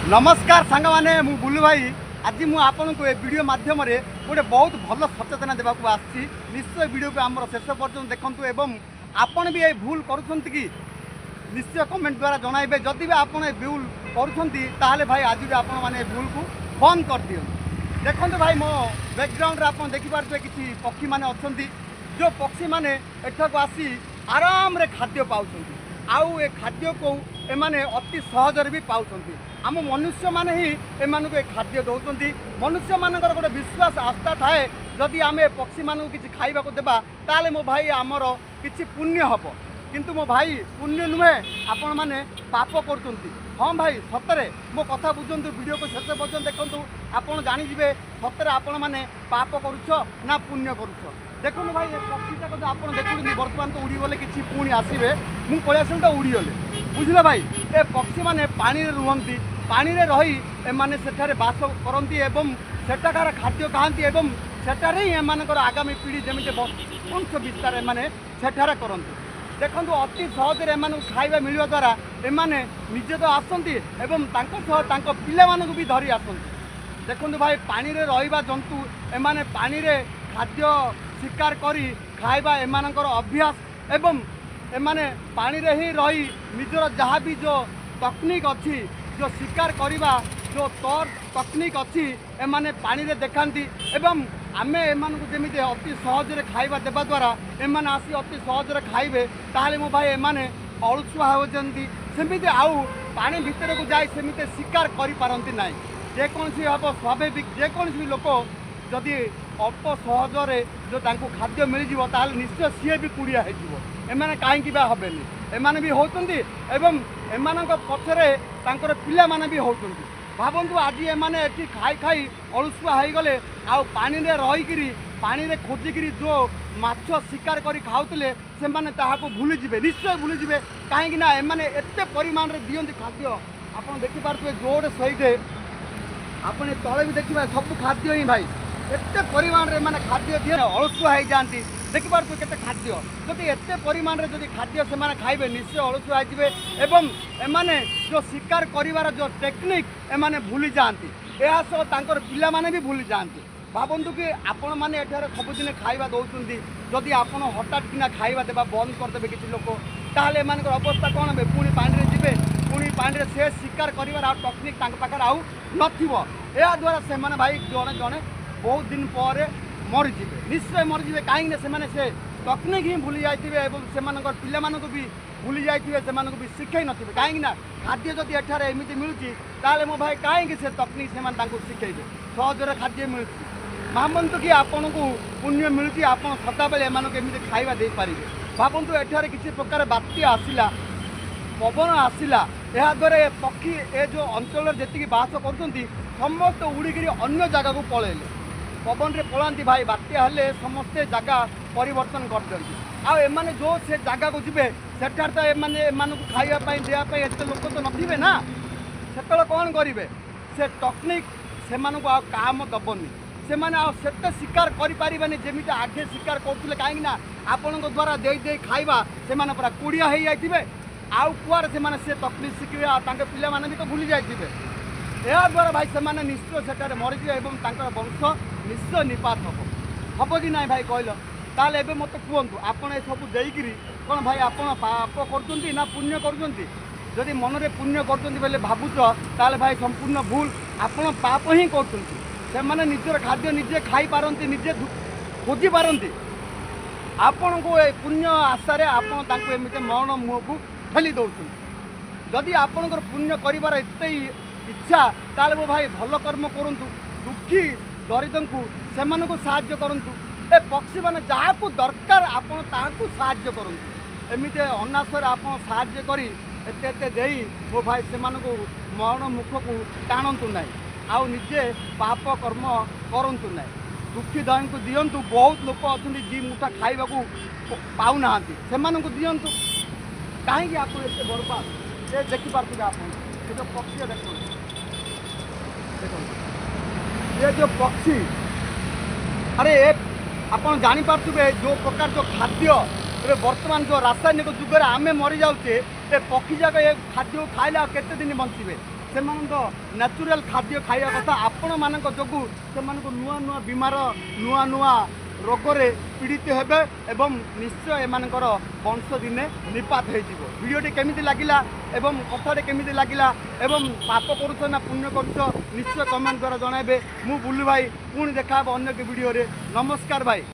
ନମସ୍କାର ସାଙ୍ଗମାନେ, ମୁଁ ବୁଲୁ ଭାଇ। ଆଜି ମୁଁ ଆପଣଙ୍କୁ ଏ ଭିଡ଼ିଓ ମାଧ୍ୟମରେ ଗୋଟେ ବହୁତ ଭଲ ସଚେତନ ଦେବାକୁ ଆସିଛି। ନିଶ୍ଚୟ ଭିଡ଼ିଓକୁ ଆମର ଶେଷ ପର୍ଯ୍ୟନ୍ତ ଦେଖନ୍ତୁ ଏବଂ ଆପଣ ବି ଏ ଭୁଲ କରୁଛନ୍ତି କି ନିଶ୍ଚୟ କମେଣ୍ଟ ଦ୍ୱାରା ଜଣାଇବେ। ଯଦି ବି ଆପଣ ଏ ଭୁଲ କରୁଛନ୍ତି, ତାହେଲେ ଭାଇ ଆଜିଠୁ ଆପଣମାନେ ଏ ଭୁଲକୁ ବନ୍ଦ କରିଦିଅନ୍ତୁ। ଦେଖନ୍ତୁ ଭାଇ, ମୋ ବ୍ୟାକଗ୍ରାଉଣ୍ଡରେ ଆପଣ ଦେଖିପାରୁଥିବେ କିଛି ପକ୍ଷୀମାନେ ଅଛନ୍ତି, ଯେଉଁ ପକ୍ଷୀମାନେ ଏଠାକୁ ଆସି ଆରାମରେ ଖାଦ୍ୟ ପାଉଛନ୍ତି ଆଉ ଏ ଖାଦ୍ୟକୁ ଏମାନେ ଅତି ସହଜରେ ବି ପାଉଛନ୍ତି। ଆମ ମନୁଷ୍ୟମାନେ ହିଁ ଏମାନଙ୍କୁ ଏ ଖାଦ୍ୟ ଦେଉଛନ୍ତି। ମନୁଷ୍ୟମାନଙ୍କର ଗୋଟେ ବିଶ୍ୱାସ, ଆସ୍ଥା ଥାଏ, ଯଦି ଆମେ ଏ ପକ୍ଷୀମାନଙ୍କୁ କିଛି ଖାଇବାକୁ ଦେବା ତାହେଲେ ମୋ ଭାଇ ଆମର କିଛି ପୁଣ୍ୟ ହେବ। କିନ୍ତୁ ମୋ ଭାଇ, ପୁଣ୍ୟ ନୁହେଁ, ଆପଣମାନେ ପାପ କରୁଛନ୍ତି। ହଁ ଭାଇ, ସତରେ ମୋ କଥା ବୁଝନ୍ତୁ, ଭିଡ଼ିଓକୁ ଶେଷ ପର୍ଯ୍ୟନ୍ତ ଦେଖନ୍ତୁ, ଆପଣ ଜାଣିଯିବେ ସତରେ ଆପଣମାନେ ପାପ କରୁଛ ନା ପୁଣ୍ୟ କରୁଛ। ଦେଖନ୍ତୁ ଭାଇ, ଏ ପକ୍ଷୀଟା ତ ଆପଣ ଦେଖୁଛନ୍ତି ବର୍ତ୍ତମାନ ତ ଉଡ଼ିଗଲେ, କିଛି ପୁଣି ଆସିବେ। ମୁଁ ପଳେଇ ଆସିଲି ତ ଉଡ଼ିଗଲେ, ବୁଝିଲେ ଭାଇ? ଏ ପକ୍ଷୀମାନେ ପାଣିରେ ରୁହନ୍ତି, ପାଣିରେ ରହି ଏମାନେ ସେଠାରେ ବାସ କରନ୍ତି ଏବଂ ସେଠାକାର ଖାଦ୍ୟ ଖାଆନ୍ତି ଏବଂ ସେଠାରେ ହିଁ ଏମାନଙ୍କର ଆଗାମୀ ପିଢ଼ି ଯେମିତି ବଂଶ ବିସ୍ତାର ଏମାନେ ସେଠାରେ କରନ୍ତି। ଦେଖନ୍ତୁ, ଅତି ସହଜରେ ଏମାନଙ୍କୁ ଖାଇବା ମିଳିବା ଦ୍ୱାରା ଏମାନେ ନିଜେ ତ ଆସନ୍ତି ଏବଂ ତାଙ୍କ ସହ ତାଙ୍କ ପିଲାମାନଙ୍କୁ ବି ଧରି ଆସନ୍ତି। ଦେଖନ୍ତୁ ଭାଇ, ପାଣିରେ ରହିବା ଜନ୍ତୁ ଏମାନେ, ପାଣିରେ ଖାଦ୍ୟ ଶିକାର କରି ଖାଇବା ଏମାନଙ୍କର ଅଭ୍ୟାସ ଏବଂ ଏମାନେ ପାଣିରେ ହିଁ ରହି ନିଜର ଯାହା ବି ଯେଉଁ ଟେକ୍ନିକ୍ ଅଛି, ଯେଉଁ ଶିକାର କରିବା ଯେଉଁ ତର ଟେକ୍ନିକ୍ ଅଛି, ଏମାନେ ପାଣିରେ ଦେଖାନ୍ତି। ଏବଂ ଆମେ ଏମାନଙ୍କୁ ଯେମିତି ଅତି ସହଜରେ ଖାଇବା ଦେବା ଦ୍ୱାରା ଏମାନେ ଆସି ଅତି ସହଜରେ ଖାଇବେ, ତାହେଲେ ମୋ ଭାଇ ଏମାନେ ଅଳସୁଆ ହେଉଛନ୍ତି, ସେମିତି ଆଉ ପାଣି ଭିତରକୁ ଯାଇ ସେମିତି ଶିକାର କରିପାରନ୍ତି ନାହିଁ। ଯେକୌଣସି ହେବ ସ୍ୱାଭାବିକ, ଯେକୌଣସି ବି ଲୋକ ଯଦି ଅଳ୍ପ ସହଜରେ ଯେଉଁ ତାଙ୍କୁ ଖାଦ୍ୟ ମିଳିଯିବ, ତାହେଲେ ନିଶ୍ଚୟ ସିଏ ବି କୁଡ଼ିଆ ହେଇଯିବ। ଏମାନେ କାହିଁକି ବା ହେବେନି? ଏମାନେ ବି ହେଉଛନ୍ତି ଏବଂ ଏମାନଙ୍କ ପଛରେ ତାଙ୍କର ପିଲାମାନେ ବି ହେଉଛନ୍ତି। ଭାବନ୍ତୁ, ଆଜି ଏମାନେ ଏଠି ଖାଇ ଖାଇ ଅଳସୁଆ ହେଇଗଲେ ଆଉ ପାଣିରେ ରହିକିରି ପାଣିରେ ଖୋଜିକିରି ଯେଉଁ ମାଛ ଶିକାର କରି ଖାଉଥିଲେ, ସେମାନେ ତାହାକୁ ଭୁଲିଯିବେ, ନିଶ୍ଚୟ ଭୁଲିଯିବେ। କାହିଁକି ନା ଏମାନେ ଏତେ ପରିମାଣରେ ଦିଅନ୍ତି ଖାଦ୍ୟ। ଆପଣ ଦେଖିପାରୁଥିବେ ଯୋଉଟେ ସେଇଠି, ଆପଣ ତଳେ ବି ଦେଖିବେ ସବୁ ଖାଦ୍ୟ ହିଁ। ଭାଇ, ଏତେ ପରିମାଣରେ ଏମାନେ ଖାଦ୍ୟ ଦିଏ, ଅଳସୁଆ ହେଇଯାଆନ୍ତି। ଦେଖିପାରୁଥିବେ କେତେ ଖାଦ୍ୟ। ଯଦି ଏତେ ପରିମାଣରେ ଯଦି ଖାଦ୍ୟ ସେମାନେ ଖାଇବେ, ନିଶ୍ଚୟ ଅଳସୁଆ ହେଇଯିବେ ଏବଂ ଏମାନେ ଯେଉଁ ଶିକାର କରିବାର ଯେଉଁ ଟେକ୍ନିକ୍ ଏମାନେ ଭୁଲି ଯାଆନ୍ତି। ଏହା ସହ ତାଙ୍କର ପିଲାମାନେ ବି ଭୁଲି ଯାଆନ୍ତି। ଭାବନ୍ତୁ କି ଆପଣମାନେ ଏଠାରେ ସବୁଦିନ ଖାଇବା ଦେଉଛନ୍ତି, ଯଦି ଆପଣ ହଠାତ୍ କିନା ଖାଇବା ଦେବା ବନ୍ଦ କରିଦେବେ କିଛି ଲୋକ, ତାହେଲେ ଏମାନଙ୍କର ଅବସ୍ଥା କ'ଣ ହେବେ? ପୁଣି ପାଣିରେ ଯିବେ, ପୁଣି ପାଣିରେ ସେ ଶିକାର କରିବାର ଆଉ ଟେକ୍ନିକ୍ ତାଙ୍କ ପାଖରେ ଆଉ ନଥିବ। ଏହାଦ୍ୱାରା ସେମାନେ ଭାଇ ଜଣେ ଜଣେ ବହୁତ ଦିନ ପରେ ମରିଯିବେ, ନିଶ୍ଚୟ ମରିଯିବେ। କାହିଁକିନା ସେମାନେ ସେ ଟେକ୍ନିକ୍ ହିଁ ଭୁଲି ଯାଇଥିବେ ଏବଂ ସେମାନଙ୍କର ପିଲାମାନଙ୍କୁ ବି ଭୁଲି ଯାଇଥିବେ, ସେମାନଙ୍କୁ ବି ଶିଖେଇ ନଥିବେ। କାହିଁକିନା ଖାଦ୍ୟ ଯଦି ଏଠାରେ ଏମିତି ମିଳୁଛି, ତାହେଲେ ମୋ ଭାଇ କାହିଁକି ସେ ଟେକ୍ନିକ୍ ସେମାନେ ତାଙ୍କୁ ଶିଖେଇବେ? ସହଜରେ ଖାଦ୍ୟ ମିଳୁଛି। ଭାବନ୍ତୁ କି ଆପଣଙ୍କୁ ପୁଣ୍ୟ ମିଳୁଛି, ଆପଣ ସଦାବେଳେ ଏମାନଙ୍କୁ ଏମିତି ଖାଇବା ଦେଇପାରିବେ। ଭାବନ୍ତୁ, ଏଠାରେ କିଛି ପ୍ରକାର ବାତ୍ୟା ଆସିଲା, ପବନ ଆସିଲା, ଏହାଦ୍ୱାରା ଏ ପକ୍ଷୀ ଏ ଯେଉଁ ଅଞ୍ଚଳରେ ଯେତିକି ବାସ କରୁଛନ୍ତି ସମସ୍ତେ ଉଡ଼ିକିରି ଅନ୍ୟ ଜାଗାକୁ ପଳେଇଲେ। ପବନରେ ପଳାନ୍ତି ଭାଇ, ବାତ୍ୟା ହେଲେ ସମସ୍ତେ ଜାଗା ପରିବର୍ତ୍ତନ କରିଦିଅନ୍ତି। ଆଉ ଏମାନେ ଯେଉଁ ସେ ଜାଗାକୁ ଯିବେ, ସେଠାରେ ତ ଏମାନେ ଏମାନଙ୍କୁ ଖାଇବା ପାଇଁ ଦେବା ପାଇଁ ଏତେ ଲୋକ ତ ନଥିବେ ନା। ସେତେବେଳେ କ'ଣ କରିବେ? ସେ ଟେକ୍ନିକ୍ ସେମାନଙ୍କୁ ଆଉ କାମ ଦେବନି। ସେମାନେ ଆଉ ସେତେ ଶିକାର କରିପାରିବେନି ଯେମିତି ଆଗେ ଶିକାର କରୁଥିଲେ। କାହିଁକି ନା ଆପଣଙ୍କ ଦ୍ୱାରା ଦେଇ ଦେଇ ଖାଇବା ସେମାନେ ପୁରା କୁଡ଼ିଆ ହେଇଯାଇଥିବେ। ଆଉ କୁଆଡ଼େ ସେମାନେ ସେ ଟେକ୍ନିକ୍ ଶିଖିବେ? ଆଉ ତାଙ୍କ ପିଲାମାନେ ବି ତ ଭୁଲି ଯାଇଥିବେ। ଏହାଦ୍ୱାରା ଭାଇ ସେମାନେ ନିଶ୍ଚୟ ସେଠାରେ ମରିଯିବେ ଏବଂ ତାଙ୍କର ବଂଶ ନିଶ୍ଚୟ ନିପାତ ହେବ। ହେବ କି ନାହିଁ ଭାଇ କହିଲ? ତାହେଲେ ଏବେ ମୋତେ କୁହନ୍ତୁ, ଆପଣ ଏସବୁ ଦେଇକିରି କ'ଣ ଭାଇ ଆପଣ ପାପ କରୁଛନ୍ତି ନା ପୁଣ୍ୟ କରୁଛନ୍ତି? ଯଦି ମନରେ ପୁଣ୍ୟ କରୁଛନ୍ତି ବୋଲେ ଭାବୁଛ, ତାହେଲେ ଭାଇ ସମ୍ପୂର୍ଣ୍ଣ ଭୁଲ, ଆପଣ ପାପ ହିଁ କରୁଛନ୍ତି। ସେମାନେ ନିଜର ଖାଦ୍ୟ ନିଜେ ଖାଇପାରନ୍ତି, ନିଜେ ଖୋଜିପାରନ୍ତି। ଆପଣଙ୍କୁ ଏ ପୁଣ୍ୟ ଆଶାରେ ଆପଣ ତାଙ୍କୁ ଏମିତି ମରଣ ମୁହଁକୁ ଠେଲି ଦେଉଛନ୍ତି। ଯଦି ଆପଣଙ୍କର ପୁଣ୍ୟ କରିବାର ଏତେ ଇଚ୍ଛା, ତାହେଲେ ମୋ ଭାଇ ଭଲ କର୍ମ କରନ୍ତୁ, ଦୁଃଖୀ ଦରିଦ୍ରଙ୍କୁ ସେମାନଙ୍କୁ ସାହାଯ୍ୟ କରନ୍ତୁ। ଏ ପକ୍ଷୀମାନେ ଯାହାକୁ ଦରକାର ଆପଣ ତାହାକୁ ସାହାଯ୍ୟ କରନ୍ତୁ। ଏମିତି ଅନାସରେ ଆପଣ ସାହାଯ୍ୟ କରି ଏତେ ଏତେ ଦେଇ ମୋ ଭାଇ ସେମାନଙ୍କୁ ମରଣ ମୁଖକୁ ଟାଣନ୍ତୁ ନାହିଁ ଆଉ ନିଜେ ପାପ କର୍ମ କରନ୍ତୁ ନାହିଁ। ଦୁଃଖୀ ଦଇଙ୍କୁ ଦିଅନ୍ତୁ। ବହୁତ ଲୋକ ଅଛନ୍ତି ଦୁଇ ମୁଠା ଖାଇବାକୁ ପାଉନାହାନ୍ତି, ସେମାନଙ୍କୁ ଦିଅନ୍ତୁ। କାହିଁକି ଆପଣ ଏତେ ବର୍ବାଦ? ସେ ଦେଖିପାରୁଥିବେ ଆପଣ, ସେ ଯେଉଁ ପକ୍ଷୀ ଦେଖନ୍ତୁ, ଦେଖନ୍ତୁ ଏ ଯେଉଁ ପକ୍ଷୀ। ଆରେ ଏ ଆପଣ ଜାଣିପାରୁଥିବେ ଯେଉଁ ପ୍ରକାର ଯେଉଁ ଖାଦ୍ୟ ଏବେ ବର୍ତ୍ତମାନ ଯେଉଁ ରାସାୟନିକ ଯୁଗରେ ଆମେ ମରିଯାଉଛେ, ଏ ପକ୍ଷୀ ଯାକ ଏ ଖାଦ୍ୟ ଖାଇଲେ ଆଉ କେତେ ଦିନ ବଞ୍ଚିବେ? ସେମାନଙ୍କ ନ୍ୟାଚୁରାଲ୍ ଖାଦ୍ୟ ଖାଇବା କଥା। ଆପଣମାନଙ୍କ ଯୋଗୁଁ ସେମାନଙ୍କୁ ନୂଆ ନୂଆ ବିମାର, ନୂଆ ନୂଆ ରୋଗରେ ପୀଡ଼ିତ ହେବେ ଏବଂ ନିଶ୍ଚୟ ଏମାନଙ୍କର ବଂଶ ଦିନେ ନିପାତ ହେଇଯିବ। ଭିଡ଼ିଓଟି କେମିତି ଲାଗିଲା ଏବଂ କଥାଟି କେମିତି ଲାଗିଲା ଏବଂ ପାପ କରୁଛ ନା ପୁଣ୍ୟ କରୁଛ, ନିଶ୍ଚୟ କମେଣ୍ଟ ଦ୍ୱାରା ଜଣାଇବେ। ମୁଁ ବୁଲୁ ଭାଇ, ପୁଣି ଦେଖା ହେବ ଅନ୍ୟ ଏକ ଭିଡ଼ିଓରେ। ନମସ୍କାର ଭାଇ।